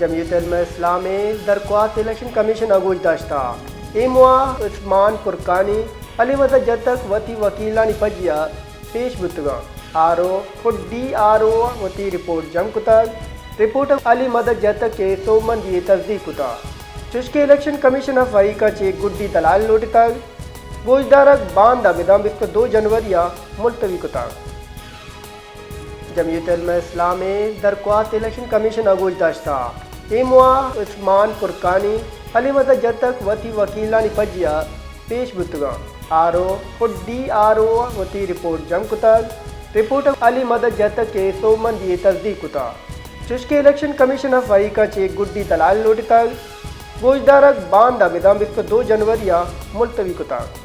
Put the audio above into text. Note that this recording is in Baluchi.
جمعیت علماء اسلام ء درخواست الیکشن کمیشن ء گوش داشتہ۔ اے ماہ عثمان فرقانی علی مدد جتک وتی وکیلانی پجیا پیش بوتگاں۔ آر او خود ڈی آر او ء وتی رپورٹ جم کتگ۔ رپورٹ ء علی مدد جتک ء سوبمندی ء تصدیق کتہ۔ چوشکہ الیکشن کمیشن ء فریقاں چہ گڈی دلائل لوٹتگ۔ گوشدارگ باندا بداں بیست ء دو جنوری ء ملتوی کتگ۔ جمعیت علماء اسلام ء درخواست الیکشن کمیشن ء گوش داشتہ۔ اے ماہ عثمان فرقانی علی مدد جتک وتی وکیلانی پجیا پیش بوتگاں۔ آر او خود ڈی آر او ء وتی رپورٹ جم کتگ۔ رپورٹ ء علی مدد جتک ء سوبمندی ء تصدیق کتہ۔ چوشکہ الیکشن کمیشن ء فریقاں چہ گڈی دلائل لوٹتگ۔ گوشدارگ باندا بداں بیست ء دو جنوری ء ملتوی کتگ۔